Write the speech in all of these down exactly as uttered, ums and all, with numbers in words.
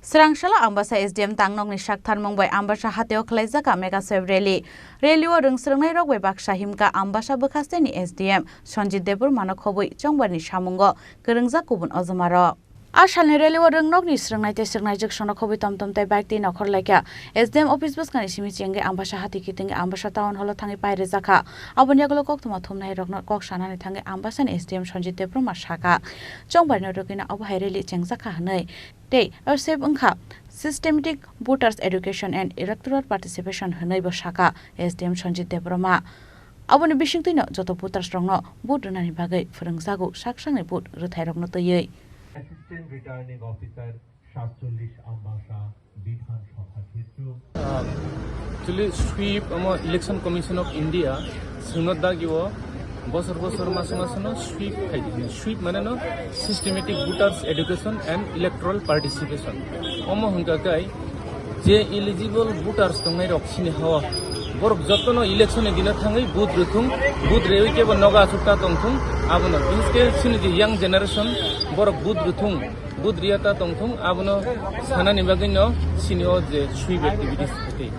Swrangsalo Ambasa S D M tangnokni saktharmung bai Ambasa hatio khwlaijak kha mega sweep rally. Rally o rwng swrwngnairok bai baksa himkha Ambasa bwkhasteni S D M Sanjit Debbarmano khobwi chongbarni samungo kwrwngjak kubun ojomarok. A salni rally o rwngnokni swrwngnai tei swrwngnaijwk sono khobwi tom tom tei bike tei nokhor laikha. S D M office bwskangni simi chengwi Ambasa hati kitingwi Ambasa town hall o thangwi pai rwjakha. Aboni yagulo koktwma thumnairokno kok sanani thangwi Ambasani S D M Sanjit Debbarma sakha, chongbarino rwgwino obo hai rally chengjakha hwnwi. Tei o sep wngkha Systematic Voters Education and Electoral Participation hwnwibo sakha S D M Sanjit Debbarma. Aboni bisingtwino joto voters rokno vote rwnani bagwi phwrwngjago sak sakni vote rwthairokno twiwi. Assistant Returning Officer, সাতচল্লিশ Ambasa Bidhan Sabha Khetra. Actually, sweep omo Election Commission of India swngno dagio bosor bosor maso maso no sweep khai di. Sweep mane no Systematic Voters Education and Electoral Participation. Omo hwnkha kai je eligible voters tongnai rok sini hawa borok jotono election ni dino thangwi vote rwthung, vote rewi kebo nogo aswk ta tongthung, abono biske sini je young generation borok vote rwthung, vote riya ta tongthung, abono sanani bagwi no sini o je sweep activities khaitwi.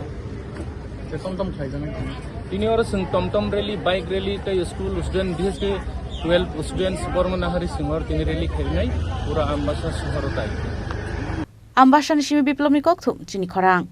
Tom tom khlaijaknai. Tini oro chwng tom tom rally, bike rally tei school student, biske twelve students Borma Nahari singor tini rally khainai pura Ambasa sohor tai. Ambasani simi Biplobni kokthum chini khorang.